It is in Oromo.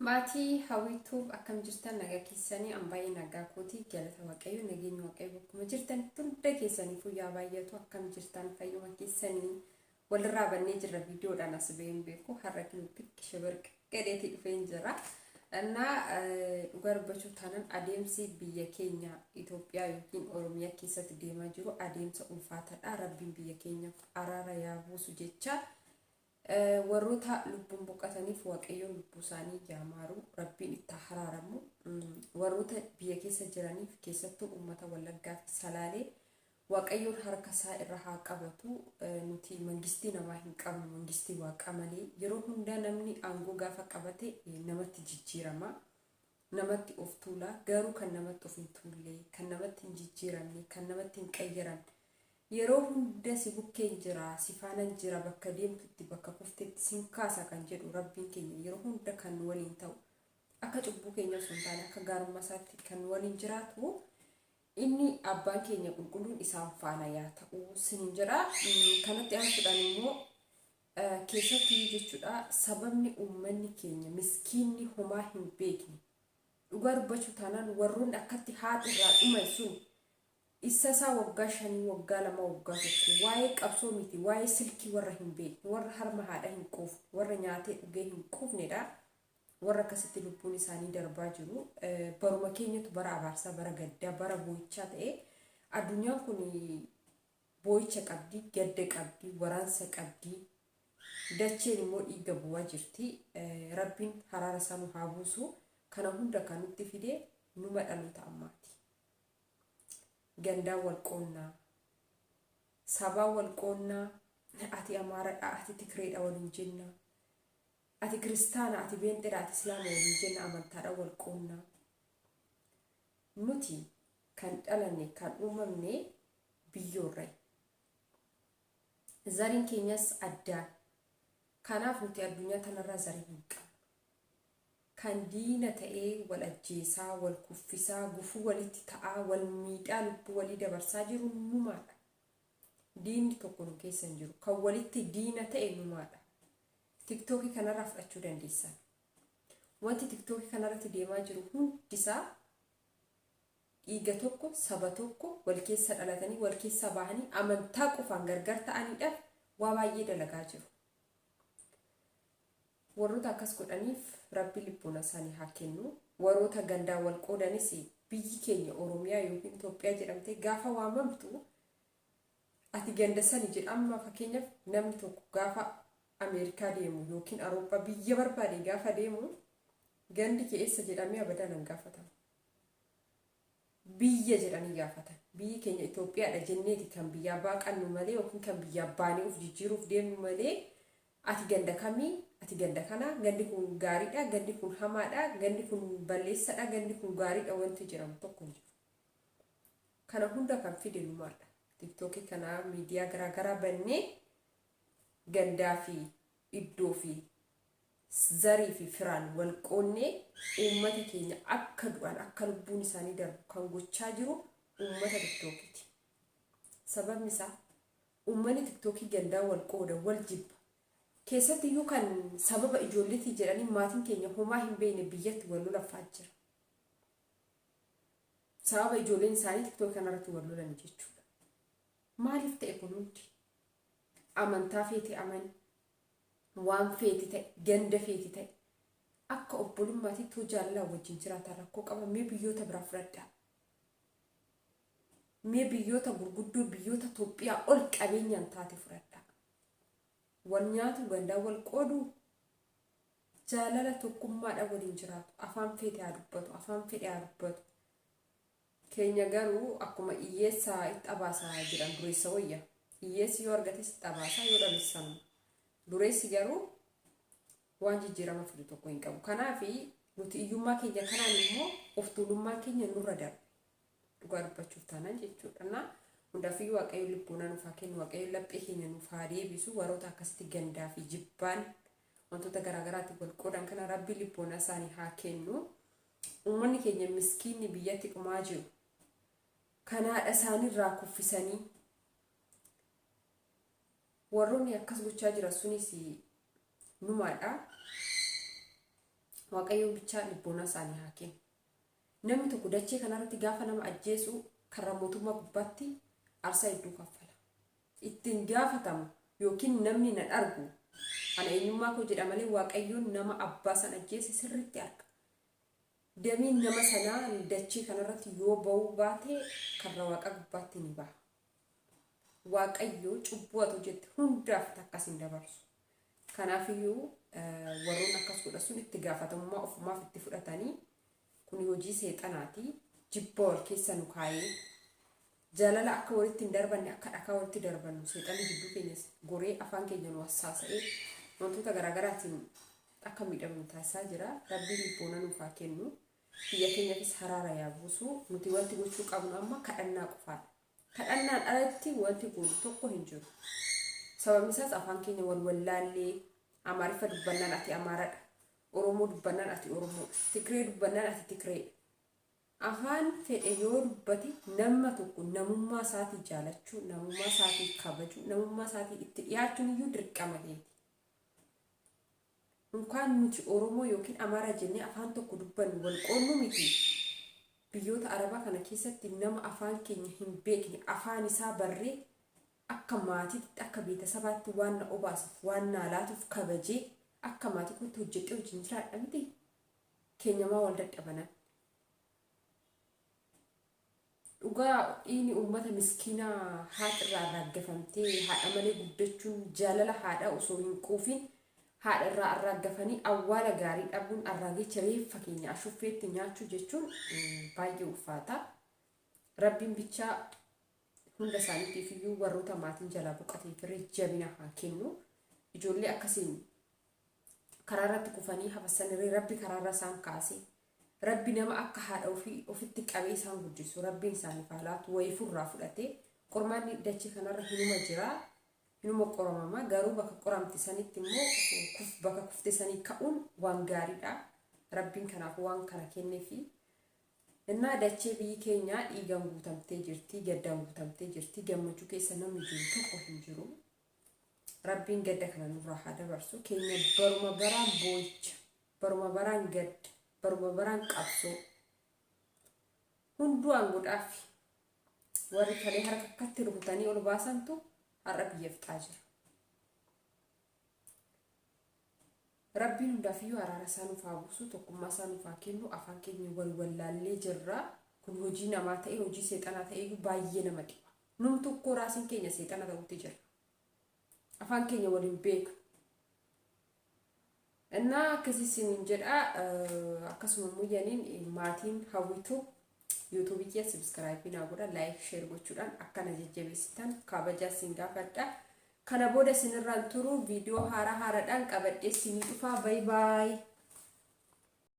Maatii Hawwii Tube akkam jirtan? Nagaa keessanii? An baay'ee nagaa kooti, galata Waaqayyo. Nageenyi Waaqayyo bakkuma jirtan hunda keessaniifuu yaa baay'atu. Akkam jirtan? Fayyuma keessanii? Walirraa bannee jirra. Viidiyoodhaan as ba'een beeku, har'a kilippitti shabarq gadheetii dhufeen jira. Innaa dhugaa dubbachuuf taanaan adeemsi biyya keenya Itoophiyaa yookiin Oromiyaa keessatti deemaa jiru adeemsa ulfaataadha. Rabbiin biyya keenyaaf araara yaa buusu jecha, warroota lubbuun boqotaniif Waaqayyoon lubbuu isaanii yaa maaru, Rabbiin itti haa haraaramu. Warroota biyya keessa jiraniif, keessattuu uummata Wallaggaa fi Salaalee, Waaqayyoon harka isaa irra haa qabatu. Nuti mangistii namaa hin qabnu, mangistii Waaqa malee. Yeroo hundaa namni aangoo gaafa qabate namatti jijjiirama. Namatti of tuula. Garuu kan namatti of hin tuulle, kan namatti hin jijjiiramne, kan namatti hin qayyaramne, yeroo hunda si bukkeen jira, si faanan jira, bakka deemtutti, bakka kuftetti sin kaasa kan jedhu Rabbiin keenya yeroo hunda kan nu waliin ta'u, akka cubbuu keenya osoo hin taane akka gaarummaa isaatti kan nu waliin jiraatu, inni abbaan keenya qulqulluun isaan faana yaa ta'u sinin jedha. Kanatti aansuudhaan immoo keessatti jechuudha, sababni uummanni keenya miskiinni homaa hin beekne, dhugaa dubbachuu taanaan warroonni akkatti haati irraa dhuman sun issa isaa waggaa 5, waggaa 2, waggaa 1, waa'ee qabsoo miti, waa'ee silkii warra hin beekne, warra harma haadha hin quufne, warra nyaatee dhugee hin quufnedha. Warra akkasitti lubbuun isaanii darbaa jiru. Baruma keenyatu bara abaarsaa, bara gaddaa, bara boo'ichaa ta'e. Addunyaan kun boo'icha qabdi, gadda qabdi, waraansa qabdi. Dacheen immoo dhiiga bu'aa jirti. Rabbiin haraara isaa nu haa buusu. Kana hunda kan nutti fide numa dhaloota ammaati. Gandaan wal qoonnaa, sabaan wal qoonnaa, ati Amaaradha, ati Tigireedha waliin jenna. Ati Kiristaana, ati Beenxeedha, ati Islaama waliin jenna, amantaadhaan wal qoonnaa. Nuti kan dhalanne, kan uumamne biyyoorrayi. Zariin keenyas addaan. Kanaaf nuti addunyaa tanarraa zarii hin qabnu. Kan diina ta'ee wal ajjeesaa, wal kuffisaa, gufuu walitti ta'aa, wal miidhaa, lubbuu walii dabarsaa jiru numaadha. Diinni tokko nu keessa hin jiru. Kan walitti diina ta'e numaadha. Tiktookii kanarraa fudhachuu dandeessan. Wanti tiktookii kanarratti deemaa jiru hundisaa dhiiga tokko, saba tokko, wal keessa dhalatanii, wal keessaa bahanii, amantaa qofaan gargar ta'aniidhaaf waa baay'ee dalagaa jiru. Warroota akkas godhaniif Rabbi lubbuuna isaanii haa kennu. Warroota gandaan wal qoodanis, biyyi keenya Oromiyaa yookiin Itoophiyaa jedhamtee gaafa waamamtu ati ganda sani jedha. Amma fakkeenyaaf namni tokko gaafa Ameerikaa deemu yookiin Awurooppaa biyya barbaade gaafa deemu, gandi kee eessa jedhamee abadaan hin gaafatamu. Biyya jedhanii gaafatan. Biyyi keenya Itoophiyaadha jenneeti kan biyyaa baaqannu malee yookiin kan biyyaa baanee of jijjiiruuf deemnu malee, ati ganda kamii, ati ganda kana, gandi kun gaariidha, gandi kun hamaadha, gandi kun balleessadha, gandi kun gaariidha wanti jedhamu tokko hin jiru. Kana hunda kan fide numaadha. Tiktookii kana, miidiyaa garaagaraa bannee gandaa fi iddoo fi zarii fi firaan wal qoonnee uummata keenya akka du'an, akka lubbuun isaanii darbu kan gochaa jiru uummata tiktookiiti. Sababni isaa uummanni tiktookii gandaa wal qooda, wal jibba. Keessatti iyyuu kan sababa ijoolleetii jedhanii maatiin keenya homaa hin beekne biyyatti wal lolaffaa jira. Sababa ijoolleen isaanii tiktookii kanarratti wal lolan jechuudha. Maaliif ta'e kun hundi? Amantaa feete amani, waan feete ta'e, ganda feete ta'e, akka obbolummaatti too jaalalaan wajjin jiraatan rakkoo qaba? Mee biyyoota biraa fudhadhaa. Mee biyyoota gurguddoo, biyyoota Itoophiyaa ol qabeenyaan taate fudhadhaa. Wal nyaatu, gandaan wal qoodu? Jaalala tokkummaadhaan waliin jiraatu. Afaan feete haa dubbatu, afaan fedhe haa dubbatu. Keenya garuu akkuma hiyyeessa itti abaasa jedhan dureessa wayya. Hiyyeessi yoo argates itti abaasa, yoo dhabes sanuma. Dureessi garuu waan jijjiirama fidu tokko hin qabu. Kanaaf nuti hiyyummaa keenya kanaan immoo of tuulummaan keenya nurra darbe. Dhugaa dubbachuuf taanaan jechuudha. Na hundaafiyyuu Waaqayyo lubbuuna nuuf haa kennu, Waaqayyo laphee keenya nuuf haa deebisu. Warroota akkasitti gandaa fi jibbaan wantoota garaagaraatiin wal qoodan kana Rabbi lubbuuna isaanii haa kennu. Uummanni keenya miskiinni biyyatti dhumaa jiru. Kan haadha isaaniirraa kuffisanii warroonni akkas gochaa jiran sunis numaadha. Waaqayyoon bichaa lubboona isaanii haa kennu. Namni tokko dachee kanarratti gaafa nama ajjeesu karra mootummaa gubbaatti aarsaa hedduu kaffala. Ittiin gaafatamu yookiin namni nan argu ana eenyummaa koo jedha malee Waaqayyoon nama abbaa san ajjeese sirriitti arga. Damiin nama sanaa dachee kanarratti yoo ba'uu baate karra Waaqa gubbaatti ni baha. Waaqayyo cubbuu ati hojjette hundaaf takka sin dabarsu. Kanaafiyyuu warroonni akkas godhan sun itti gaafatamummaa ofumaaf itti fudhatanii kuni hojii seexanaati. Jibba wal keessa nu kaayee jaalala akka walitti hin darbanne akka dhakaa walitti darbannu seexanni gidduu keenya goree afaan keenya nu hassaasa'ee wantoota garaagaraatiin akka miidhamnu taasisaa jira. Rabbiin lubboona nuuf haa kennu. Biyya keenyaafis haraara yaa buusu. Nuti wanti gochuu qabnu amma kadhannaa qofaadha. Kadhannaan alatti wanti goonu tokko hin jiru. Sababni isaas afaan keenya wal wallaallee Amaariffa dubbannaan ati Amaaradha. Oromoo dubbannaan ati Oromoodha. Tigree dubbannaan ati Tigreedha. Afaan fedhe yoo dubbate nama tokko namummaa isaatii jaalachuu, namummaa isaatii kabajuu, namummaa isaatii itti dhiyaachuun iyyuu dirqama keeti. Unkaan nuti Oromoo yookiin Amaaraa jennee afaan tokko dubbannu wal qoonnu miti. Biyyoota Arabaa kana keessatti nama afaan keenya hin beekne afaan isaa barree akka maatiitti akka beetasabaatti waan na obaasuuf waan naa laatuuf kabajee akka maatii kootti hojjedhee wajjin jiraadha miti. Keenyamaa wal dadhabanan. Dhugaa dhiigni uummata miskiinaa haati irraa arraaggafamtee haadha malee guddachuun jaalala haadhaa osoo hin quufin haadha irraa arraaggafanii awwaala gaarii dhabuun arraagicha reeffa keenya ashuffeetti nyaachuu jechuun baay'ee ulfaata. Rabbiin bichaa hunda isaaniitiif iyyuu warroota maatiin jalaa boqateef irra jabina haa kennu. Ijoollee akkasiin karaa irratti kufanii hafassanirree Rabbi karaa irra isaan kaase. Rabbi nama akka haadha ofii ofitti qabee isaan guddisu Rabbiin isaaniif haa laatu wayifuu irraa fudhatee qormaanni dachee kanarra hinuma jira hinuma qoramama garuu bakka qoramte sanitti immoo kuf bakka kufte sanii ka'uun waan gaariidha Rabbiin kanaaf waan kana kenneefi innaa dachee biyyi keenyaa dhiigaan guutamtee jirti gaddaan guutamtee jirti gammachuu keessa namni jiru tokko hin jiru Rabbiin gadda kana nurraa haa dabarsu keenya baruma baraan boo'icha Baruma baraan gadda, baruma baraan qabsoo. Hunduu aangoodhaafi. Warri kalee harka akkatti rukutanii ol baasantu har'a biyya fixaa jira. Rabbiin hundaafiyyuu araara isaa nuuf haa buusu, tokkummaa isaa nuuf haa kennu, afaan keenya wal wallaallee jirra. Kun hojii namaa ta'e, hojii seexanaa ta'e iyyuu baay'ee nama dhiba. Numtu ikkoo raasiin keenya seexana ta'utti jira. Afaan keenya wal hin beeknu. Innaa akkasii isiniin jedha akkasuma immoo yaniin maatiin hawwituu yuutuubii kiyya subscribe naa godha like share gochuudhaan akka na jajjabeessitan kabajaa isin gaafadha. Kana booda isinirraan turu viidiyoo haaraa haaraadhaan qabadhee isinii dhufaa. Bay baay.